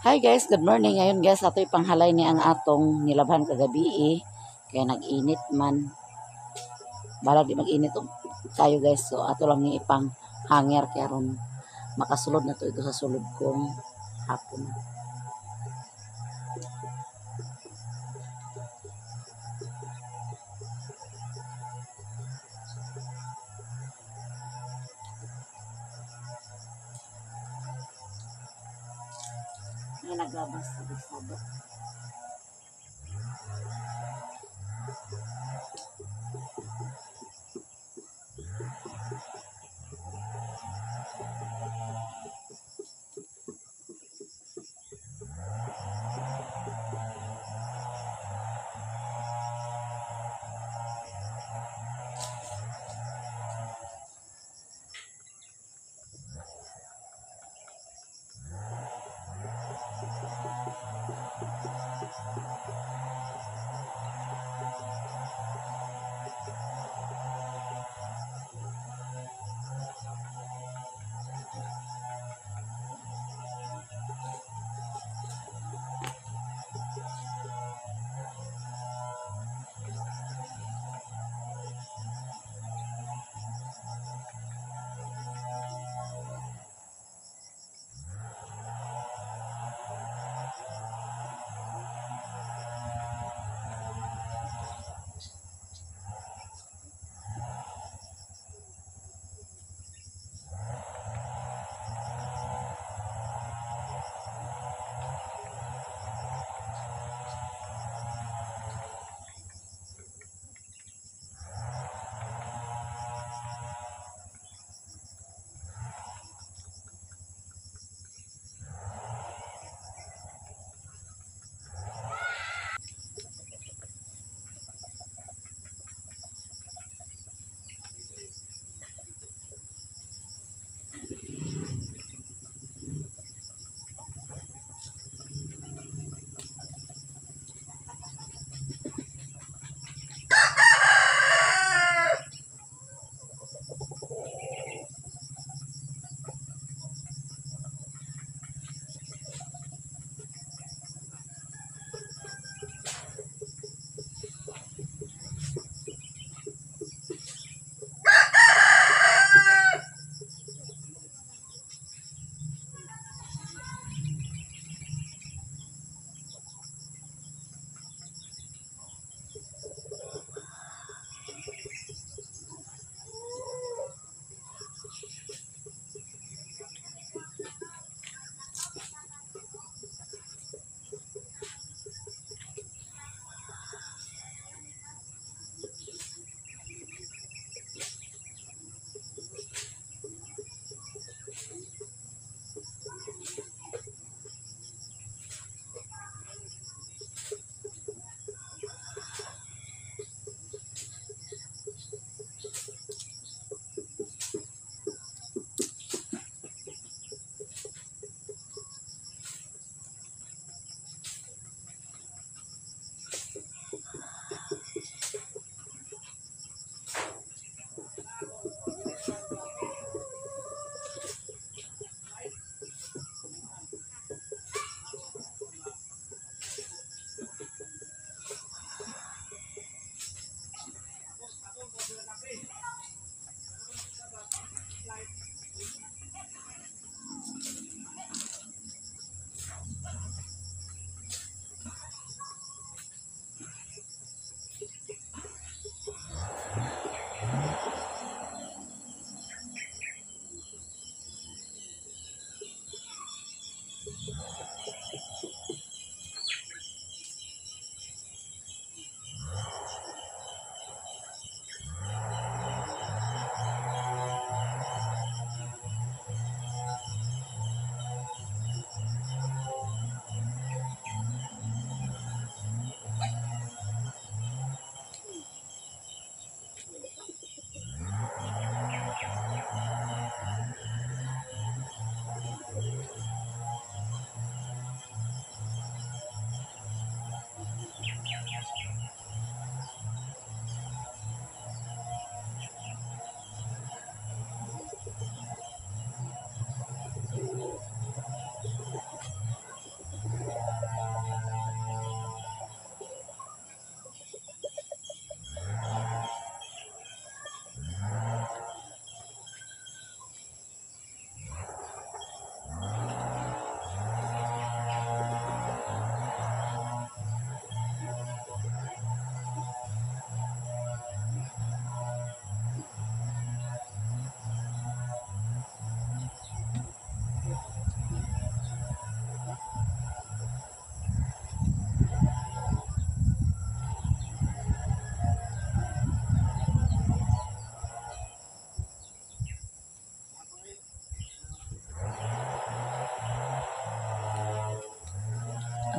Hi guys, good morning. Ngayon guys, ato ipanghalay ni ang atong nilabhan kagabi eh. Kaya nag-init man. Balag di mag-init og kayo guys. So ato lang ni ipang hanger kay aron makasulod na to ito sa sulod kong hapon. May naglabas sa bisado.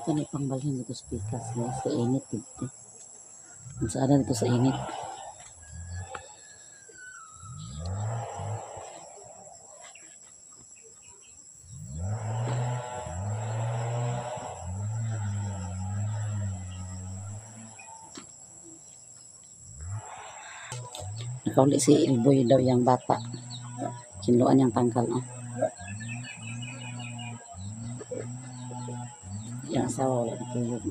Ato ni pangbalhin dito sa pikas guys. Sa init dito. Kung saan na dito sa init. Nakauli si Ilboy daw yung bata. Kinluan yung tangkal. Oh. Yung asawa wala natulog.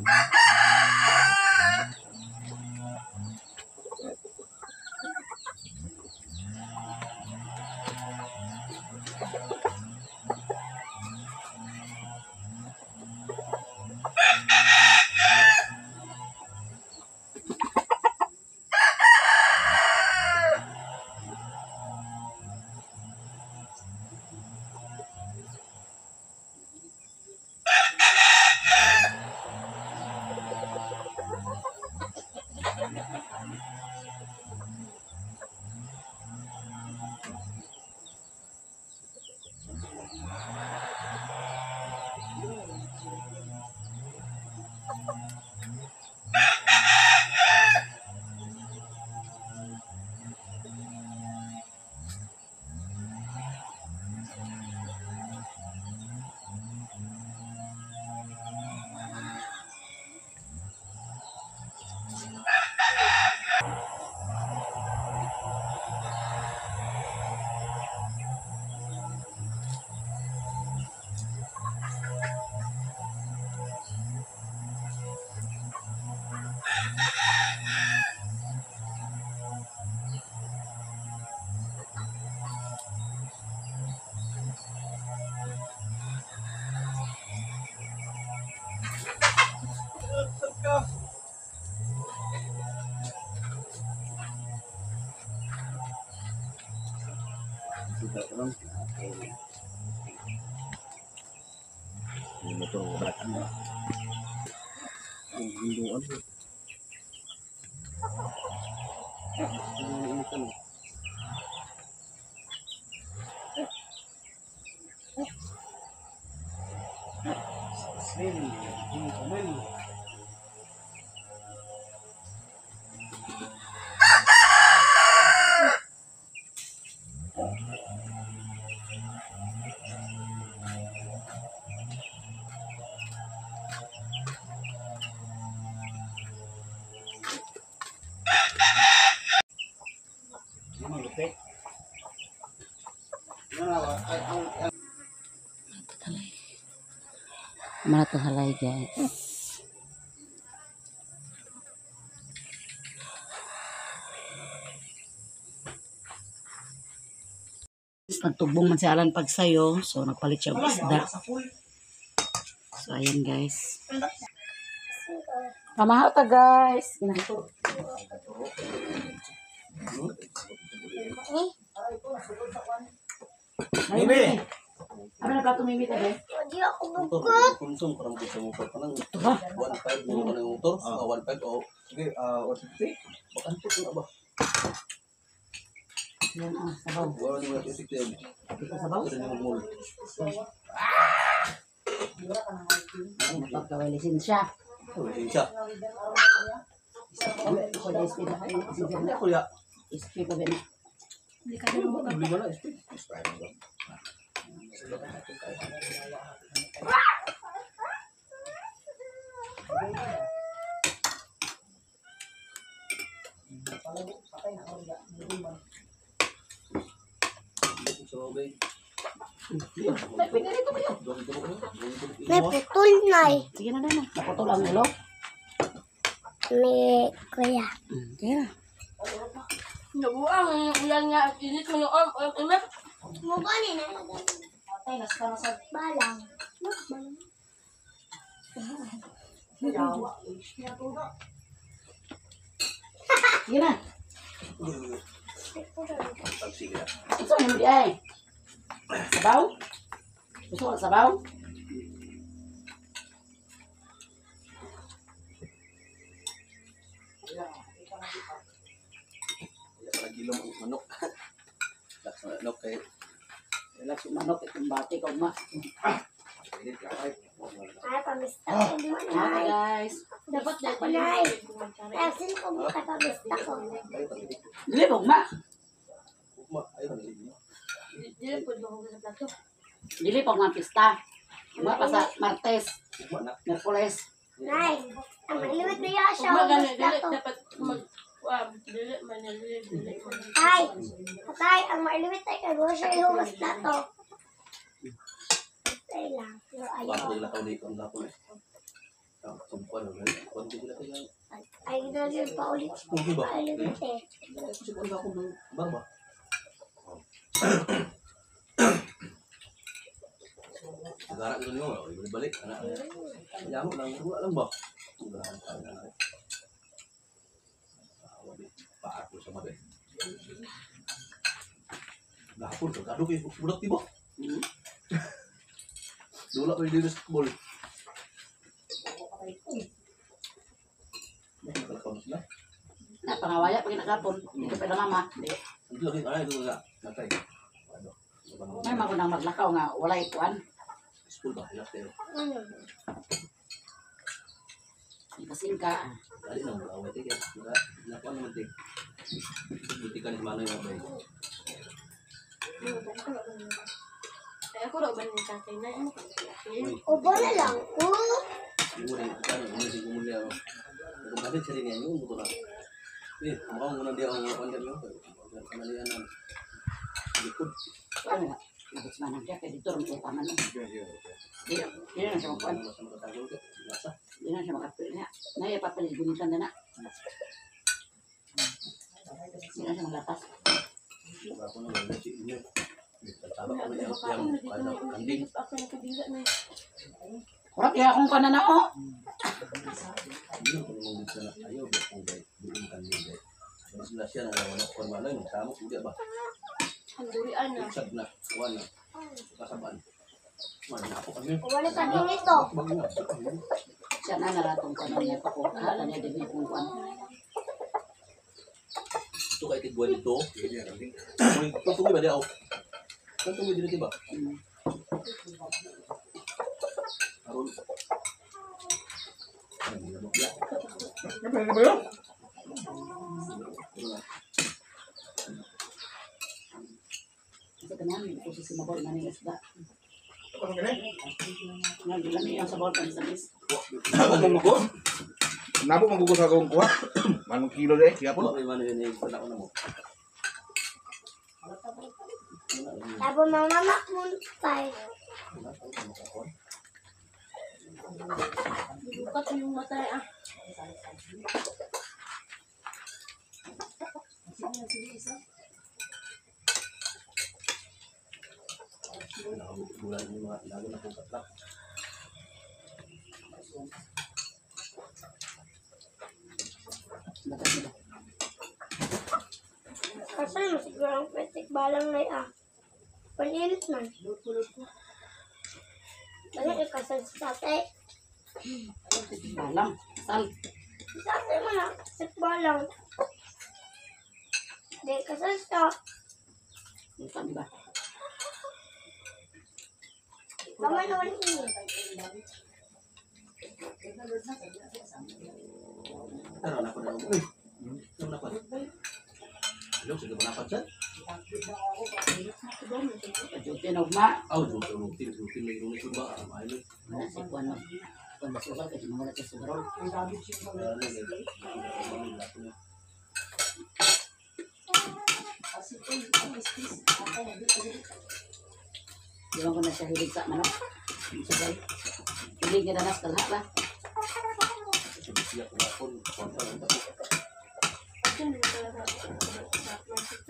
Mana to halay guys. Nagtugbong man si Alan pagsayo, so nagpalit siya og isda. So ayan guys. Pamahaw ta guys. Mimi. Ano na plato Mimi tabi? Di ako bukod. Konsum parang sa motor pa lang. Ito ba? 1.5 mo ka ng motor. 1.5 o sige, 150. Bakan po na ba? Yan ah, sabaw. Wala ni 150. Ito sabaw. Ito ni mall. Pagkaway lisensya. Siya. Ako na SP na kayo. Hindi ako ya. SP pa ba na? Hindi ba na SP? So, okay. May pinirito ba yun? May putol na eh. Sige na na na. Naputol ang ulo. Ni kuya. Sige na. Nabuang, ulan nga, ang init mo noon, ulan init. Mukha ni na. Patay, nasa na sa Balang. Sige na. Sige na. Ito ang hindi ay. Sabaw? Gusto ko ng sabaw? Wala pa nagilom ang manok. Relax ang manok kay Relax yung manok, itong bati ka uma. init ka ay. Ay, pamista ko Okay nay. guys. Dapat Ako, nay. Tasin ko mo kay pamista ko. Ayaw ka dili. Dili bugma. Ugma, ayaw ka dili. Dili po ba sa plato? Dili pag mga pista. Ugma pa sa Martes, Ugma na. Merkules. Nay, ang mahiluwit na yun siya. Ugma gani Hugas dili na to. dapat mag dili man dili dili. Tay, tay, ang mahiluwit ay kay siya ihugas na to. Tay lang, pero ayaw. Baka nila ka ulit ang lako eh. Ang sumpuan, ang kuwan din sila tayo. Ay, ginagin pa ulit. Pugi ba? Mahiluwit eh. Kasi kung ako ng barba. Gara ko niyo, balik anak. Yango lang, wala lang ba? Wala lang tayo na. Paako sa mabe. Gahapon to, kado kay budak tibo. Dula pa yung basketball. Nakalakaw na sila. Na pangawaya pag ginakapon. Dito pa na mama. Di. Hindi lagi ay ito nga. Natay. Ano? May magunang maglakaw nga walay kuan. School ba? Hilak tayo. Ano? Kasing ka. Dali na wala away tayo. Wala nakuha naman tayo. Buti ka ni Manoy nga ba? Ay ako raw ba ni tatay na ano ka? Ubo na lang. Oo. Yung muna yung kano, yung muna yung muna. Kung bakit siya rin yan, yung buto na. Eh, mukhang muna di ako mga kanya niyo. Ano yan ang likod. Ano na? Nagutsmanan siya kay dito rin taman. Di di na siya makuan. Mas makatagal ka. Lasa. Di na siya makapil niya. Naya papalit gunitan na na. Di na siya maglapas. Ako na wala si inyo. Tama ko na yung ano, kanding. Ako na kabila na. Kurap ya akong kanan na oh. Hindi ko naman gusto na ayaw ba kung gay buong kanding gay. Mas sila siya na wala ko Manoy, magsama ko di ba? Ang durian na. Usab na, wala. Kasaban. Wala na ako kami. Wala ka din ito. Bag na. Siya na naratong kanan niya pa ko. Hala niya din niya kung kuan. Ito kay tigwa dito. Tutungi ba di ako? Tutungi din ba? Aron. Ay, mga bakla. Sa kanan, ko sa simabol man yung isda. Nga gilami ang sabol kan sa bis. Nabo magugo sa akong kuha. Manong kilo de, kaya po. Wala may mano yun eh. Wala ko na mo. Tapos mamamak mo tayo. Bukat yung mata ah. Nakabulan yung mga lago na kong katlak. Batas nila. Kasi mo siguro ang petik balang na ah. Paninit man. Balik ikasal sa tatay. Balang. Sal. Sa tatay mo na. Kasal balang. Di kasal sa. Ito, di ba? Tama naman ini. Pero na ko na. Uy. Ano na ko? Hello, sige ba napad siya? Pajuti na ugma. Aw, joke, joke, joke, may ironis ba? Ah, ayun. Wala si Kuan mag Kuan masugal kasi mawala siya sugarol. Ano, eh. Diwan ko na siya hilig sa manok. Sugal. Hilig niya danas kalha ba? Siya ko na ko. Kwanta lang ako. Ako na talaga sa market.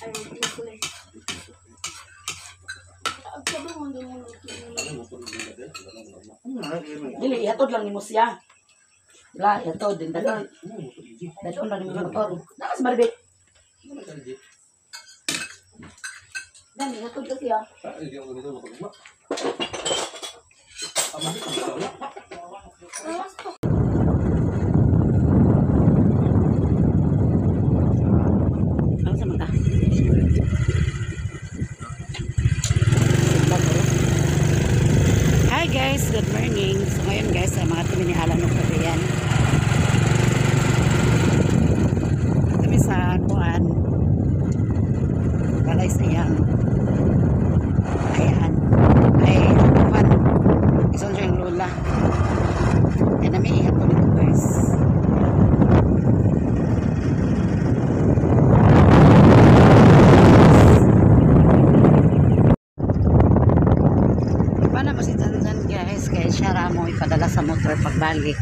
Ay, kulay. Ang sabi mo doon mo Ano mo ko rin gabi? Wala na. Dili, ihatod lang ni mo siya. Wala, ihatod. Din dalon. Ano mo to easy? Dalon lang ni mo motor. Nakas maribik. Ano ka easy? Dan, ihatod ka siya. Ah, hindi ako ganito makugma. Ah, bakit ang wala? Ano sa mata? Hi guys! Guys, good morning. So ngayon guys, ay mga kami ni Alan ng Cagayan. Kami sa kuan, balay sa iyang ayan ay kuan, isang siyang lola. Kaya nami ihat ko dito guys. Paano mo si Zanzan guys? Kaya siya ra mo ipadala sa motor pagbalik.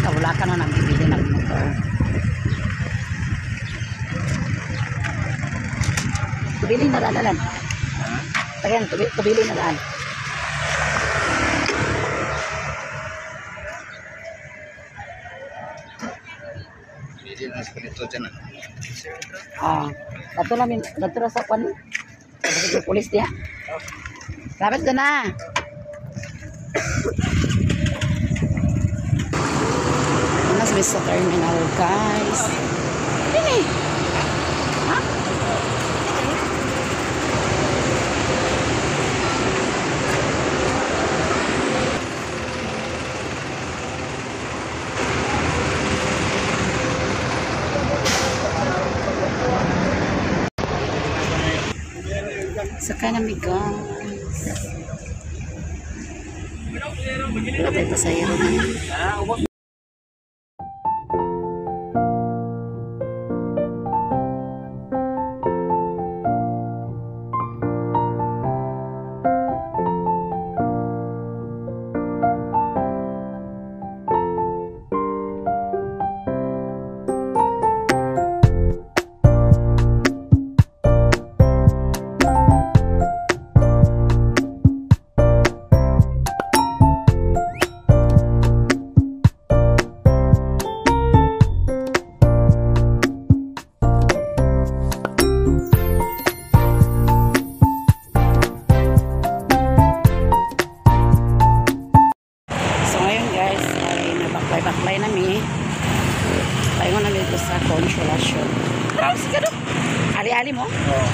Wala ka na nang bibili ng motor. Tubili na daan, Alan. Tagan, tubili na daan. Hindi na sa dito dyan. Ah, dato namin, dato ra sa kwan. Sa pulis diya. Lapit ka na. Nasa may sa terminal, guys. Dini. Ha? Sakay na mi, guys. Wala tayong pasahero na. So ngayon guys, ay nabaklay-baklay na mi. Paingon na dito sa Consolacion. Sige do. Ali-ali mo? Oo.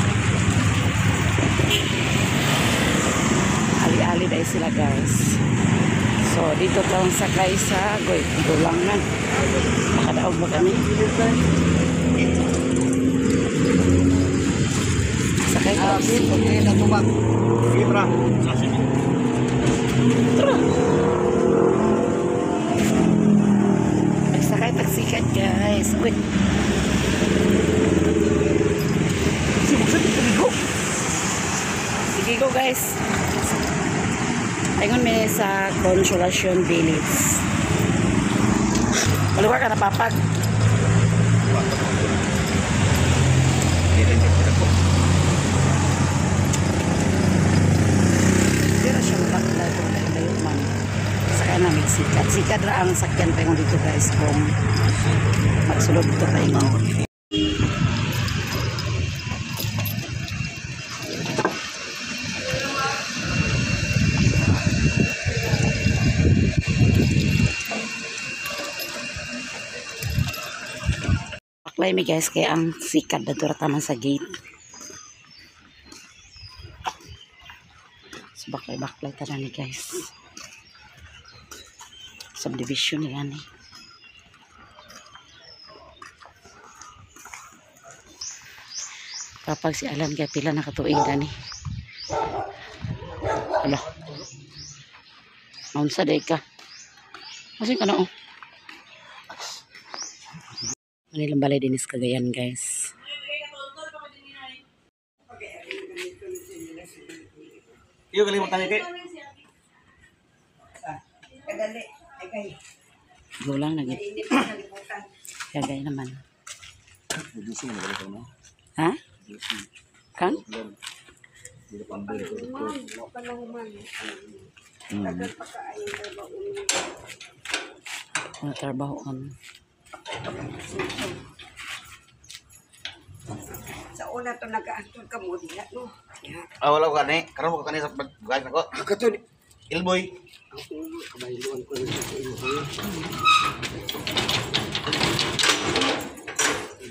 Ali-ali dahil sila guys. So dito tawang sakay sa goy, gulang na. Makadaog ba kami? Sakay ka. Okay, natubag. Sige, tara. Tara. Nagsakay tagsikat guys. Wait. Sige, go. Sige go guys. Ayun may sa Consolacion Village. Maluwa ka na papag. Pero siya mabaklay kung layo man. Saka namin sikat. Sikat ra ang sakyan pa yung dito guys kung magsulod dito pa yung. Baklay mi guys kaya ang sikat na dura taman sa gate. So baklay-baklay tanan ni guys. Subdivision nila ni. Kapag si Alan kaya pila nakatuig na ni. Ala. Maunsa day ka. Masin ka na oh. Manilang balay din is Cagayan guys. Iyo kalimutan ni kay. Gulang na gid. Kagay naman. Ha? Kang? Mga trabahoon. Sa una to nag-aantod ka mo diha no. Ya. Ah, wala ko kani. Karon ko kani sa guys nako. Kato ni Ilboy. kabayluan ko sa inyo.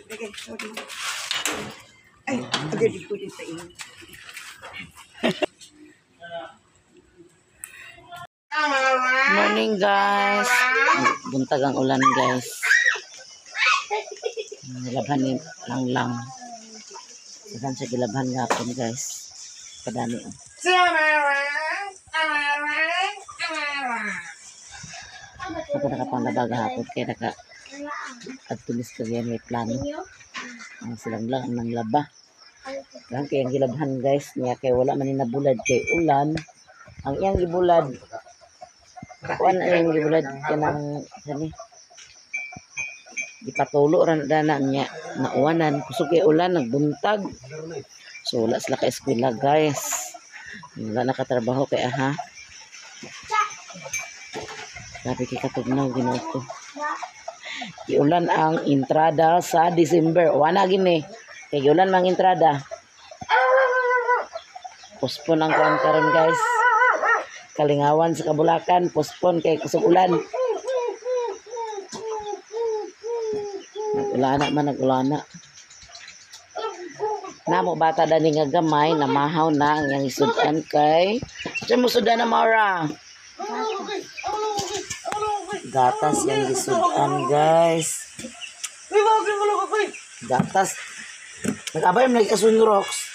Sige, sorry. Ay, agad dito din sa inyo. Morning, guys. Buntag ang ulan, guys. Nilabhan ni lang lang. Daghan sa gilabhan gapon, guys. Kadami oh. Ako nakapanglaba gahapon kaya naka adtulis ka yan may plano. Ang silang lang ang nanglaba. Lang kay ang gilabhan, guys, niya kay wala man ni nabulad kay ulan. Ang iyang gibulad kuan ang iyang gibulad kanang sani. Gipatulo ra na dana niya nauwanan kusog kay ulan nagbuntag. So wala sila ka eskwela, guys. Wala nakatrabaho kay aha. Grabe kay katugnaw, Ginoo ko. Giulan ang entrada sa December. Wala gini. Kay giulan mang entrada. Postpone ang kuan karon, guys. Kalingawan sa Kabulacan, postpone kay kusog ulan. Nag-ulana man, nag-ulana. Namo bata dani nga gamay, namahaw na ang iyang isudan kay. Siya mo sudan na, Mara. Gatas yung gisudan, guys. Gatas. Nag-abay mo nagkasun rocks.